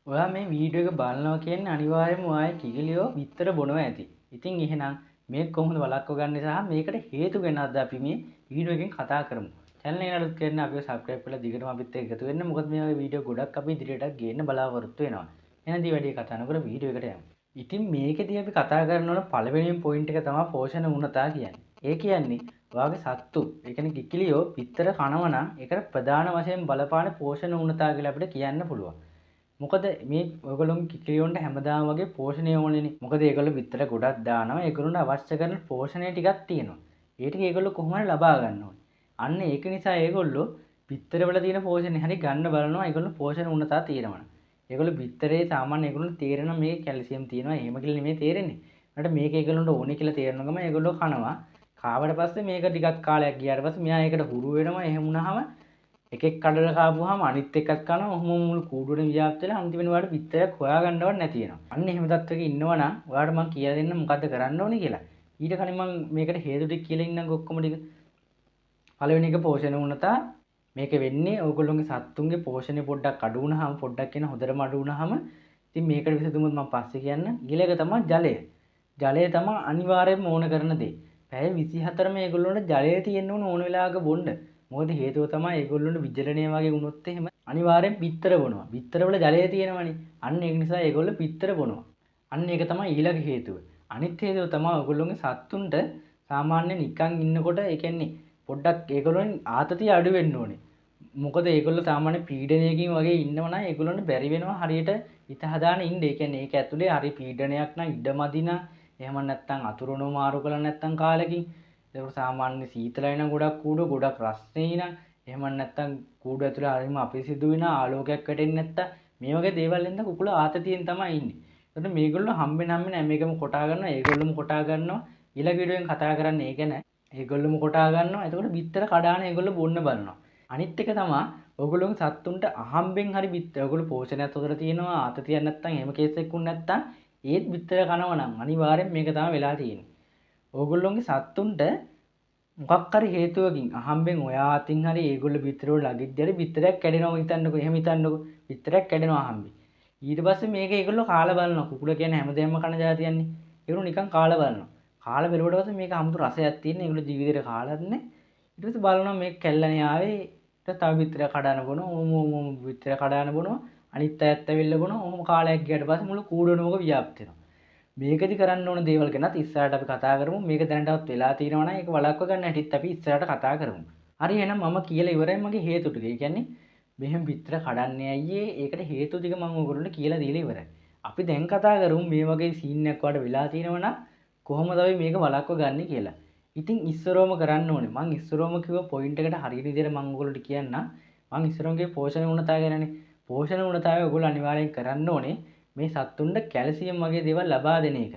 ඔයා මේ වීඩියෝ එක බලනවා කියන්නේ අනිවාර්යයෙන්ම ඔයාගේ කිකිලියෝ බිත්තර බොනවා ඇති. ඉතින් එහෙනම් මේක කොහොමද වළක්ව ගන්නේ සහ මේකට හේතු ගැන අද අපි මේ වීඩියෝ එකෙන් කතා කරමු. චැනල් එක අලුත් කරන අපිව සබ්ස්ක්‍රයිබ් කරලා දිගටම අපිත් එක්ක එකතු වෙන්න. මොකද මේ වගේ වීඩියෝ ගොඩක් අපි ඉදිරියටත් ගේන්න බලාපොරොත්තු වෙනවා. එහෙනම් ඉතින් වැඩි කතා නොකර වීඩියෝ එකට යමු. ඉතින් මේකෙදී අපි කතා කරන ඕන පළවෙනිම පොයින්ට් එක තමයි පෝෂණ ඌනතා කියන්නේ. ඒ කියන්නේ ඔයාගේ සත්තු, ඒ කියන්නේ කිකිලියෝ බිත්තර කනවා නම් ඒකට ප්‍රධාන වශයෙන් බලපාන පෝෂණ ඌනතා කියලා අපිට කියන්න පුළුවන්. මොකද මේ ඔයගොල්ලෝගේ කිකිලියොන්ට හැමදාම වගේ පෝෂණය ඕනේනේ. මොකද ඒගොල්ලෝ බිත්තර ගොඩක් දානවා. ඒගොල්ලන්ට අවශ්‍ය කරන පෝෂණය ටිකක් තියෙනවා. ඒ ටික ඒගොල්ලෝ කොහොම හරි ලබා ගන්න ඕනේ. අන්න ඒක නිසා ඒගොල්ලෝ බිත්තරවල තියෙන පෝෂණය හරි ගන්න බලනවා. ඒගොල්ලෝ පෝෂණ ඌනතා තියෙනවා. ඒගොල්ලෝ බිත්තරේ සාමාන්‍ය ඒගොල්ලෝ තේරෙනවා මේකේ කැල්සියම් තියෙනවා එහෙම කියලා නෙමෙයි තේරෙන්නේ. ඒකට මේක ඒගොල්ලන්ට ඕනේ කියලා තේරෙන ගමන් ඒගොල්ලෝ කනවා. කාවට පස්සේ මේක ටිකක් කාලයක් ගියාට පස්සේ මෙයා ඒකට හුරු වෙනවා. එහෙම වුණාම එකෙක් කඩලා කාපුවාම අනිත් එකත් කනවා. ඔහොම මුළු කූඩුවටම ව්‍යාප්ත වෙලා අන්තිමට ඔයාලට බිත්තරයක් හොයාගන්නවත් නැති වෙනවා. අන්න එහෙම තත්ත්වයක ඉන්නවා නම් ඔයාලට මං කියලා දෙන්න මොකද්ද කරන්න ඕනේ කියලා. ඊට කලින් මං මේකට හේතු ටික කියලා ඉන්නම්කෝ ඔක්කොම ටික. පළවෙනි එක පෝෂණ ඌනතා. මේක වෙන්නේ ඔයගොල්ලෝගේ සත්තුන්ගේ පෝෂණය පොඩ්ඩක් අඩු වුණාම, පොඩ්ඩක් කියන හොඳටම අඩු වුණාම, ඉතින් මේකට විසඳුමත් මම පස්සේ කියන්න. ඊළඟ තමයි ජලය. ජලය තමයි අනිවාර්යයෙන්ම ඕන කරන දේ. පැය 24ම ඒගොල්ලොන්ට ජලය තියෙන්න ඕන ඕන වෙලාවක බොන්න. මොකද හේතුව තමයි ඒගොල්ලොන්ට විජලනය වගේ වුණොත් එහෙම අනිවාර්යෙන් බිත්තර බොනවා. බිත්තරවල ජලය තියෙනවනේ. අන්න ඒක නිසා ඒගොල්ලෝ බිත්තර බොනවා. අන්න ඒක තමයි ඊළඟ හේතුව. අනිත් හේතුව තමයි ඔයගොල්ලෝගේ සත්තුන්ට සාමාන්‍ය නිකන් ඉන්නකොට ඒ කියන්නේ පොඩ්ඩක් ඒගොල්ලොන් ආතතිය අඩු වෙන්න ඕනේ. මොකද ඒගොල්ලෝ සාමාන්‍ය පීඩනයකින් වගේ ඉන්නව නම් ඒගොල්ලන්ට බැරි වෙනවා හරියට හිත හදාන ඉන්න. ඒ කියන්නේ ඒක ඇතුලේ හරි පීඩනයක් නම් ඉඩ මදි නම් එහෙම නැත්නම් අතුරුනෝ මාරු කරලා නැත්නම් කාලෙකින් ඒකට සාමාන්‍ය සීතලයි නම් ගොඩක් කූඩුව ගොඩක් රස්නේ නම් එහෙම නැත්නම් කූඩුව ඇතුලේ හරිම අපිරිසිදු වෙන ආලෝකයක් වැටෙන්නේ නැත්නම් මේ වගේ දේවල් එන්න කුකුල ආතතියෙන් තමයි ඉන්නේ. ඒකට මේගොල්ලෝ හම්බෙන හම්බෙන හැම එකම කොටා ගන්නවා. ඒගොල්ලොම කොටා ගන්නවා. ඊළඟ වීඩියෝ එකෙන් කතා කරන්නේ ඒ ගැන. ඒගොල්ලොම කොටා ගන්නවා. එතකොට බිත්තර කඩාන ඒගොල්ලෝ බොන්න බලනවා. අනිත් එක තමයි ඔයගොල්ලෝගේ සත්තුන්ට අහම්බෙන් හරි බිත්තර ඔයගොල්ලෝ පෝෂණයත් හොදලා තියෙනවා ආතතියක් නැත්නම් එහෙම කේස් එකක් වුණ නැත්නම් ඒත් බිත්තර කනවා නම් අනිවාර්යෙන් මේක තමයි වෙලා තියෙන්නේ. ඕගොල්ලොන්ගේ සත්තුන්ට මොකක් හරි හේතුවකින් අහම්බෙන් ඔයා අතින් හරි ඒගොල්ලෝ බිත්තර වල ළඟින්දී හරි බිත්තරයක් කැඩෙනවා හිතන්නකෝ. එහෙම හිතන්නකෝ. බිත්තරයක් කැඩෙනවා අහම්බෙන්. ඊට පස්සේ මේක ඒගොල්ලෝ කාලා බලනවා. කුකුල කියන්නේ හැමදේම කන ජාතියන්නේ. ඒගොල්ලෝ නිකන් කාලා බලනවා. කාලා බැලුවට පස්සේ මේක 아무තු රසයක් තියෙන. ඒගොල්ලෝ ජීවිතේට කාලත් නැහැ. ඊට පස්සේ බලනවා මේක කැල්ලනේ ආවේ. ඊට තව බිත්තරයක් කඩාන බොනවා. ඕම ඕම ඕම බිත්තර කඩාන බොනවා. අනිත් අයත් ඇවිල්ලා බොනවා. ඔහොම කාලයක් ගියාට පස්සේ මුළු කූඩුවම ඕක ව්‍යාප්ත වෙනවා. මේකදි කරන්න ඕන දේවල් ගැනත් ඉස්සරහට අපි කතා කරමු. මේක දැනටවත් වෙලා තියෙනවා නම් ඒක වළක්ව ගන්න හැටිත් අපි ඉස්සරහට කතා කරමු. හරි එහෙනම් මම කියලා ඉවරයි මගේ හේතු ටික. ඒ කියන්නේ මෙහෙම බිත්තර කඩන්නේ ඇයි ඒකට හේතු ටික මම ඔයගොල්ලන්ට කියලා දීලා ඉවරයි. අපි දැන් කතා කරමු මේ වගේ සීන් එකක් වඩ වෙලා තියෙනවා නම් කොහොමද අපි මේක වළක්ව ගන්නේ කියලා. ඉතින් ඉස්සරවම කරන්න ඕනේ. මං ඉස්සරවම කිව්ව පොයින්ට් එකට හරියට විදියට මං ඔයගොල්ලන්ට කියන්නම්. මං ඉස්සරවම කිව්වේ පෝෂණ ඌනතාව ගැනනේ. පෝෂණ ඌනතාවය ඔයගොල්ලෝ අනිවාර්යෙන් කරන්න ඕනේ මේ සත්තුන්ට කැල්සියම් වගේ දේවල් ලබා දෙන එක.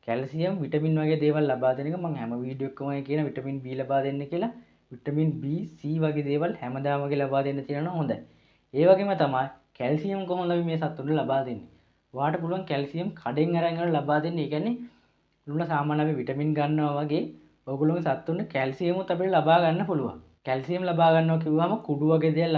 කැල්සියම් විටමින් වගේ දේවල් ලබා දෙන එක මං හැම වීඩියෝ එකකම කියන විටමින් B ලබා දෙන්න කියලා. විටමින් B, C වගේ දේවල් හැමදාම වගේ ලබා දෙන්න තියෙනවා හොඳයි. ඒ වගේම තමයි කැල්සියම් කොහොමද අපි මේ සත්තුන්ට ලබා දෙන්නේ? ඔයාට පුළුවන් කැල්සියම් කඩෙන් අරන් අරන් ලබා දෙන්න. ඒ කියන්නේ ලුණ සාමාන්‍ය අපි විටමින් ගන්නවා වගේ ඔයගොල්ලෝගේ සත්තුන්ට කැල්සියමුත් අපිට ලබා ගන්න පුළුවන්. කැල්සියම් ලබා ගන්නවා කිව්වම කුඩු වගේ දේවල්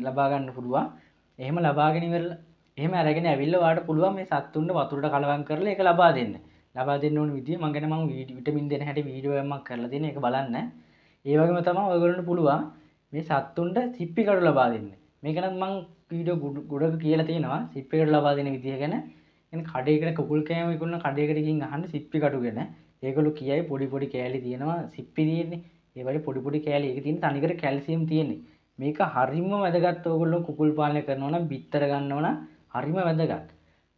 ලබා ගන්න පුළුවන්. එහෙම ලබාගෙන ඉවරලා එහෙම අරගෙන ඇවිල්ලා ඔයාලට පුළුවන් මේ සත්තුන්ට වතුරට කලවම් කරලා ඒක ලබා දෙන්න. ලබා දෙන්න ඕන විදිය මං ගැන මං විටමින් දෙන හැටි වීඩියෝ එකක් මං කරලා තියෙන ඒක බලන්න. ඒ වගේම තමයි ඔයගොල්ලන්ට පුළුවන් මේ සත්තුන්ට සිප්පි කඩු ලබා දෙන්න. මේක නම් මං වීඩියෝ ගොඩක කියලා තියෙනවා සිප්පි කඩු ලබා දෙන විදිය ගැන. يعني කඩේකට කුකුල් කෑම විකුණන කඩේකට ගිහින් අහන්න සිප්පි කඩු ගැන. ඒගොල්ලෝ කියයි පොඩි පොඩි කෑලි තියෙනවා සිප්පි තියෙන්නේ. ඒ වගේ පොඩි පොඩි කෑලි ඒකේ තියෙන තනිකර කැල්සියම් තියෙන්නේ. මේක හරිම වැදගත් ඔයගොල්ලෝ කුකුල් පාලනය කරනවා නම් බිත්තර ගන්නවා නම් හරිම වැදගත්.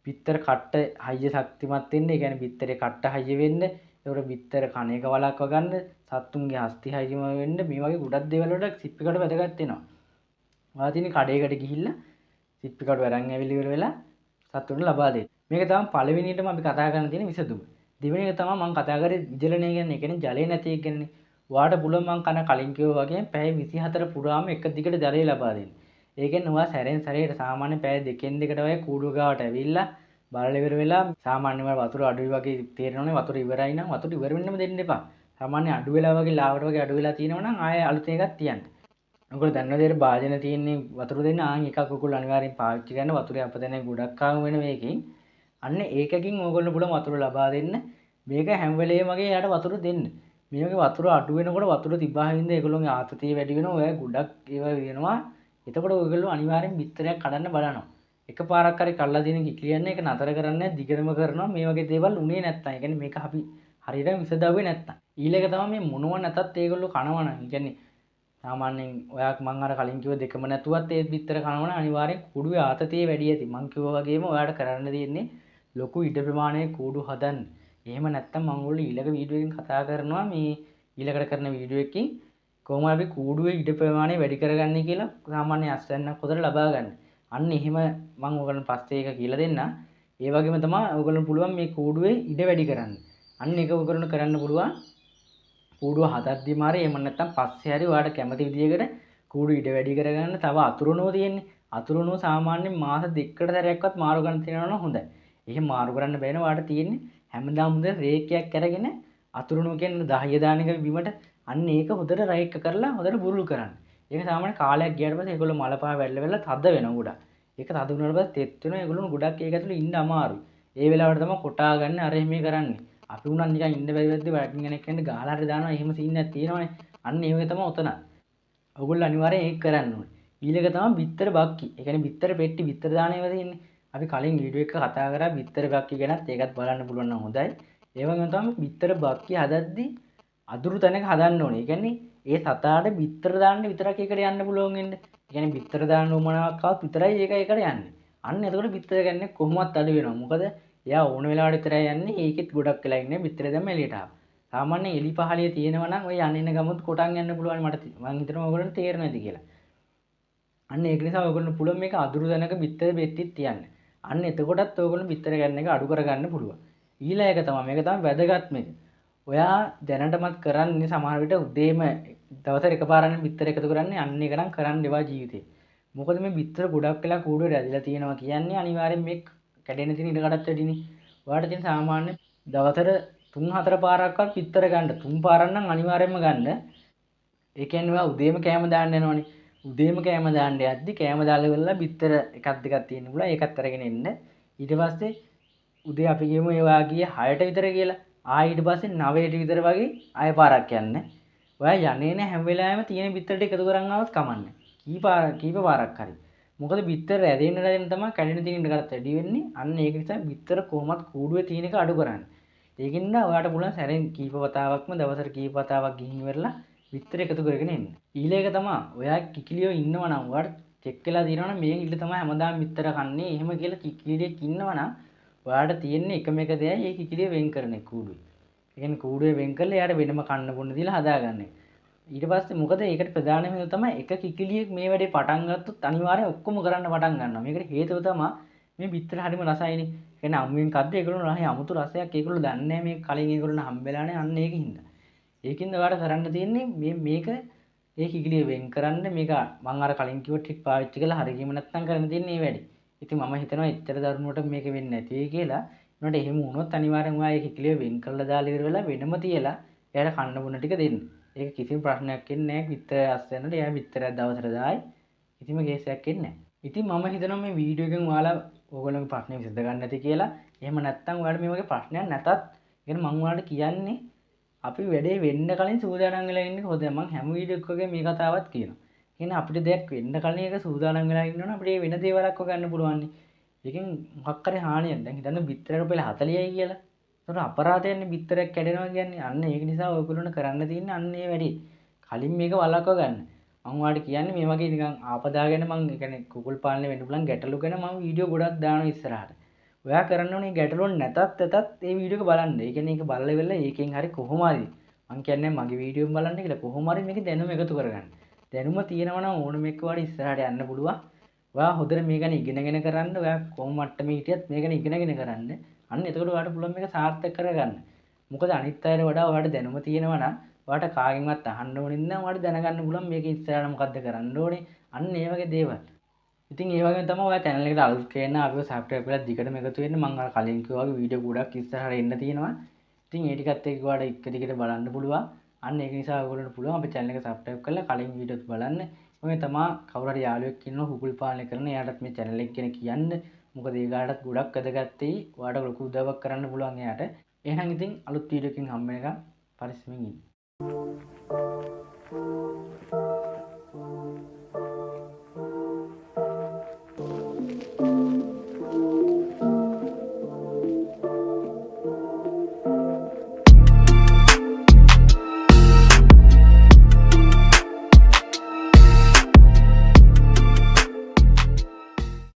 බිත්තර කට්ට හයිය ශක්තිමත් වෙන්න, ඒ කියන්නේ බිත්තරේ කට්ට හයිය වෙන්න, ඒකට බිත්තර කන එක වළක්ව ගන්න, සත්තුන්ගේ හස්ති හයියම වෙන්න මේ වගේ ගොඩක් දේවල් වලට සිප්පි කඩු වැදගත් වෙනවා. ඔයා තියෙන කඩේකට ගිහිල්ලා සිප්පි කඩු අරන් ඇවිල්ලා ඉවර වෙලා සත්තුන්ට ලබා දෙන්න. මේක තමයි පළවෙනියටම අපි කතා කරන්න තියෙන විසඳුම. දෙවෙනි එක තමයි මම කතා කරේ විජලනය ගැන, ඒ කියන්නේ ජලය නැති එක ගැනනේ. ඔයාට පුළුවන් මං කන කලින් කිව්වා වගේ පැය 24 පුරාම එක දිගට ජලය ලබා දෙන්න. ඒ කියන්නේ ඔයා සැරෙන් සැරේට සාමාන්‍ය පැය දෙකෙන් දෙකට වගේ කූඩුව ගාවට ඇවිල්ලා බලලා ඉවර වෙලා සාමාන්‍යව වතුර අඩුයි වගේ තේරෙනවනේ වතුර ඉවරයි නම් වතුර ඉවර වෙන්නම දෙන්න එපා. සාමාන්‍ය අඩු වෙලා වගේ ලාවට වගේ අඩු වෙලා තියෙනවා නම් ආයෙ අලුතෙන් එකක් තියන්න. ඔයගොල්ලෝ දන්නවද ඒකට භාජන තියෙන්නේ වතුර දෙන්න ආන් එකක් ඔයගොල්ලෝ අනිවාර්යෙන් පාවිච්චි කරන්න. වතුරේ අපදැන ගොඩක් ආම වෙන මේකෙන්. අන්න ඒකකින් ඔයගොල්ලෝ පුළුවන් වතුර ලබා දෙන්න. මේක හැම වෙලේම වගේ එයාට වතුර දෙන්න. මේ වගේ වතුර අඩු වෙනකොට වතුර තිබ්බා හින්දා ඒගොල්ලෝගේ ආතතිය වැඩි වෙනවා. ඔය ගොඩක් ඒවා වෙනවා. එතකොට ඔයගොල්ලෝ අනිවාර්යෙන් බිත්තරයක් කඩන්න බලනවා. එකපාරක් හරි කඩලා තියෙන කිකිලියන්නේ ඒක නතර කරන්නේ දිගටම කරනවා. මේ වගේ දේවල් උනේ නැත්තම්. ඒ කියන්නේ මේක අපි හරියටම විසඳවුවේ නැත්තම්. ඊළඟ තමයි මේ මොනව නැතත් ඒගොල්ලෝ කනවා නම්. ඒ කියන්නේ සාමාන්‍යයෙන් ඔයා මං අර කලින් කිව්ව දෙකම නැතුවත් ඒ බිත්තර කනවා නම් අනිවාර්යෙන් කූඩුවේ ආතතිය වැඩි ඇති. මං කිව්වා වගේම ඔයාට කරන්න තියෙන්නේ ලොකු ඉඩ ප්‍රමාණයක කූඩු හදන්න. එහෙම නැත්තම් මං ඔයගොල්ලෝ ඊළඟ වීඩියෝ එකකින් කතා කරනවා මේ ඊළඟට කරන වීඩියෝ එකකින් කොහොම අපි කූඩුවේ ඉඩ ප්‍රමාණය වැඩි කරගන්නේ කියලා සාමාන්‍ය අස්වැන්නක් හොදට ලබා ගන්න. අන්න එහෙම මං ඔයගොල්ලන්ට පස්සේ ඒක කියලා දෙන්නම්. ඒ වගේම තමයි ඔයගොල්ලන්ට පුළුවන් මේ කූඩුවේ ඉඩ වැඩි කරන්න. අන්න ඒක ඔයගොල්ලන්ට කරන්න පුළුවන්. කූඩුව හදද්දිම හරි එහෙම නැත්නම් පස්සේ හරි ඔයාලට කැමති විදියකට කූඩු ඉඩ වැඩි කරගන්න. තව අතුරුණුව තියෙන්නේ. අතුරුණුව සාමාන්‍යයෙන් මාස දෙකකට සැරයක්වත් මාරු කරන්න තියෙනවා නම් හොඳයි. එහෙම මාරු කරන්න බැහැ නම් ඔයාලට තියෙන්නේ හැමදාම හොඳ රේඛයක් අරගෙන අතුරුණුව කියන්නේ 10 දාන එක බිමට අන්න ඒක හොඳට රේඛ කරලා හොඳට බුරුල් කරන්න. ඒක සාමාන්‍ය කාලයක් ගියාට පස්සේ ඒගොල්ලෝ මල පහ වැල්ල වැල්ල තද වෙනවා ගොඩක්. ඒක තද වුණාට පස්සේ තෙත් වෙනවා. ඒගොල්ලෝ ගොඩක් ඒක ඇතුලේ ඉන්න අමාරුයි. ඒ වෙලාවට තමයි කොටා ගන්න අර එහෙම කරන්නේ. අපි වුණත් නිකන් ඉන්න බැරි වෙද්දි වටකින් කෙනෙක් එන්න ගහලා හරි දානවා. එහෙම සීන් එකක් තියෙනවනේ. අන්න ඒ වගේ තමයි ඔතන. ඔයගොල්ලෝ අනිවාර්යෙන් ඒක කරන්න ඕනේ. ඊළඟ තමයි බිත්තර බක්කි. ඒ කියන්නේ බිත්තර පෙට්ටි බිත්තර දාන ඒවා තියෙන්නේ. අපි කලින් වීඩියෝ එකක කතා කරා බිත්තර බක්කි ගැනත්. ඒකත් බලන්න පුළුවන් නම් හොඳයි. ඒ වගේම තමයි බිත්තර බක්කි හදද්දි අදුරු තැනක හදන්න ඕනේ. ඒ කියන්නේ ඒ සතාට බිත්තර දාන්න විතරක් ඒකට යන්න පුළුවන් වෙන්නේ. ඒ කියන්නේ බිත්තර දාන්න උවමනාවක් ආවත් විතරයි ඒක ඒකට යන්නේ. අන්න එතකොට බිත්තර ගන්න කොහොමවත් අඩු වෙනවා. මොකද එයා ඕන වෙලාවට විතරයි යන්නේ. ඒකෙත් ගොඩක් වෙලා ඉන්නේ බිත්තර දැම්ම එළියට ආවා. සාමාන්‍යයෙන් එලි පහළිය තියෙනවා නම් ඔය යන්න එන ගමත් කොටන් යන්න පුළුවන්. මට මං හිතනවා ඔයගොල්ලන්ට තේරෙනවා ඇති කියලා. අන්න ඒක නිසා ඔයගොල්ලන්ට පුළුවන් මේක අදුරු තැනක බිත්තර පෙට්ටිත් තියන්න. අන්න එතකොටත් ඔයගොල්ලෝ බිත්තර ගන්න එක අඩු කරගන්න පුළුවන්. ඊළඟ එක තමයි මේක තමයි වැදගත්ම එක. ඔයා දැනටමත් කරන්නේ සමහර විට උදේම දවසට එකපාරක් බිත්තර එකතු කරන්නේ. අන්න ඒක නම් කරන්න එපා ජීවිතේ. මොකද මේ බිත්තර ගොඩක් වෙලා කූඩුවේ රැඳිලා තියෙනවා කියන්නේ අනිවාර්යෙන් මේ කැඩෙන තියෙන ඉඩ කඩත් වැඩිනේ. ඔයාට තියෙන සාමාන්‍ය දවසට 3-4 පාරක්වත් බිත්තර ගන්න. 3 පාරක් නම් අනිවාර්යෙන්ම ගන්න. ඒ කියන්නේ ඔයා උදේම කෑම දාන්න යනවනේ. උදේම කෑම දාන්න යද්දි කෑම දාලා ඉවරලා බිත්තර එකක් දෙකක් තියෙන්න පුළුවන්. ඒකත් අරගෙන එන්න. ඊට පස්සේ උදේ අපි කියමු ඒ ඔයා ගියේ 6ට විතර කියලා. ආයෙ ඊට පස්සේ 9ට විතර වගේ ආයෙ පාරක් යන්න. ඔයා යන්නේ නැහැ හැම වෙලාවෙම තියෙන බිත්තර ටික එකතු කරන් ආවත් කමන්නේ. කීප පාරක් හරි. මොකද බිත්තර රැඳෙන්න රැඳෙන්න තමයි කැඩෙන තියෙන ඉඩ කඩත් වැඩි වෙන්නේ. අන්න ඒක නිසා බිත්තර කොහොමත් කූඩුවේ තියෙන එක අඩු කරන්න. ඒකින්ද ඔයාට පුළුවන් සැරෙන් කීප වතාවක්ම දවසට කීප වතාවක් ගිහින් ඉවරලා බිත්තර එකතු කරගෙන එන්න. ඊළඟ එක තමයි ඔයා කිකිලියෝ ඉන්නවා නම් ඔයාට චෙක් වෙලා තියෙනවා නම් මේ ඉල්ල තමයි හැමදාම බිත්තර කන්නේ එහෙම කියලා කිකිලියෙක් ඉන්නවා නම් ඔයාට තියෙන්නේ එකම එක දෙයයි ඒ කිකිලිය වෙන් කරන එක කූඩුවේ. ඒ කියන්නේ කූඩුවේ වෙන් කරලා එයාට වෙනම කන්න බොන්න දීලා හදාගන්න එක. ඊට පස්සේ මොකද ඒකට ප්‍රධානම හේතුව තමයි එක කිකිලියෙක් මේ වැඩේ පටන් ගත්තොත් අනිවාර්යෙන් ඔක්කොම කරන්න පටන් ගන්නවා. මේකට හේතුව තමයි මේ බිත්තර හරිම රසයිනේ. ඒ කියන්නේ අමුවෙන් කද්ද ඒගොල්ලෝ රහේ අමුතු රසයක් ඒගොල්ලෝ දන්නේ නැහැ මේ කලින් ඒගොල්ලෝ හම්බෙලා නැහැ. අන්න ඒකින්ද. ඒකින්ද ඔයාලට කරන්න තියෙන්නේ මේ මේක ඒ කිකිලිය වෙන් කරන්න මේක මං අර කලින් කිව්ව ට්‍රික් පාවිච්චි කරලා හරි ගියම නැත්නම් කරන්න තියෙන්නේ මේ වැඩේ. ඉතින් මම හිතනවා එච්චර දරුණුවට මේක වෙන්නේ නැති වෙයි කියලා. ඒනට එහෙම වුණොත් අනිවාර්යෙන් ඔයා ඒ කිකිලිය වෙන් කරලා දාලා ඉවර වෙලා වෙනම තියලා එයාට කන්න බොන ටික දෙන්න. ඒක කිසිම ප්‍රශ්නයක් එන්නේ නැහැ. බිත්තර අස්වැන්නට එයා බිත්තරයක් දවසට දායි. කිසිම කේස් එකක් එන්නේ නැහැ. ඉතින් මම හිතනවා මේ වීඩියෝ එකෙන් ඔයාලා ඕගොල්ලෝගේ ප්‍රශ්නේ විසඳ ගන්න ඇති කියලා. එහෙම නැත්නම් ඔයාලට මේ වගේ ප්‍රශ්නයක් නැතත් ඒ කියන්නේ මං ඔයාලට කියන්නේ අපි වැඩේ වෙන්න කලින් සූදානම් වෙලා ඉන්න හොඳයි. මං හැම වීඩියෝ එකක වගේ මේ කතාවත් කියනවා. ඒ කියන්නේ අපිට දෙයක් වෙන්න කලින් ඒක සූදානම් වෙලා ඉන්න ඕන අපිට ඒ වෙන දේවල් අක්ව ගන්න පුළුවන්. ඒකෙන් මොකක් හරි හානියක්. දැන් හිතන්න බිත්තරයක් රුපියල් 40යි කියලා. ඒතර අපරාධයන්නේ බිත්තරයක් කැඩෙනවා කියන්නේ. අන්න ඒක නිසා ඔයගොල්ලන්ට කරන්න තියෙන්නේ අන්න ඒ වැඩේ. කලින් මේක වළක්ව ගන්න. මං ඔයාලට කියන්නේ මේ වගේ නිකන් ආපදා ගැන මං ඒ කියන්නේ කුකුල් පාලනය වෙන්න පුළුවන් ගැටලු ගැන මං වීඩියෝ ගොඩක් දානවා ඉස්සරහට. ඔයා කරන්න ඕනේ ගැටලුවක් නැතත් ඇතත් ඒ වීඩියෝ එක බලන්න. ඒ කියන්නේ ඒක බලලා ඉවරලා ඒකෙන් හරි කොහොම හරි මං කියන්නේ මගේ වීඩියෝ එක බලන්න කියලා කොහොම හරි මේකේ දැනුම එකතු කරගන්න. දැනුම තියෙනවා නම් ඕනම එකක ඔයාලට ඉස්සරහට යන්න පුළුවන්. ඔයා හොඳට මේ ගැන ඉගෙනගෙන කරන්න. ඔයා කොහොම මට්ටමේ හිටියත් මේ ගැන ඉගෙනගෙන කරන්න. අන්න එතකොට ඔයාලට පුළුවන් මේක සාර්ථක කරගන්න. මොකද අනිත් අයට වඩා ඔයාලට දැනුම තියෙනවා නම් ඔයාට කාගෙන්වත් අහන්න ඕනේ නැහැ. ඔයාලට දැනගන්න පුළුවන් මේක ඉස්සරහට මොකද්ද කරන්න ඕනේ. අන්න ඒ වගේ දේවල්. ඉතින් ඒ වගේම තමයි ඔයා channel එකට අලුත් කෙනෙක් නම් අපිව subscribe කරලා දිගටම එකතු වෙන්න. මං අර කලින් කිව්වා වගේ වීඩියෝ ගොඩක් ඉස්සරහට එන්න තියෙනවා. ඉතින් ඒ ටිකත් එක්ක ඔයාලට එක දිගට බලන්න පුළුවන්. අන්න ඒක නිසා ඔයගොල්ලන්ට පුළුවන් අපේ channel එක subscribe කරලා කලින් වීඩියෝත් බලන්න. ඔය තමා කවුරු හරි යාළුවෙක් ඉන්නවා කුකුල් පාලනය කරන, එයාටත් මේ චැනල් එක ගැන කියන්න. මොකද ඒ ගාටත් ගොඩක් වැදගත් වෙයි. ඔයාට ලොකු උදව්වක් කරන්න පුළුවන් එයාට. එහෙනම් ඉතින් අලුත් වීඩියෝ එකකින් හම්බ වෙනකම් පරිස්සමෙන් ඉන්න.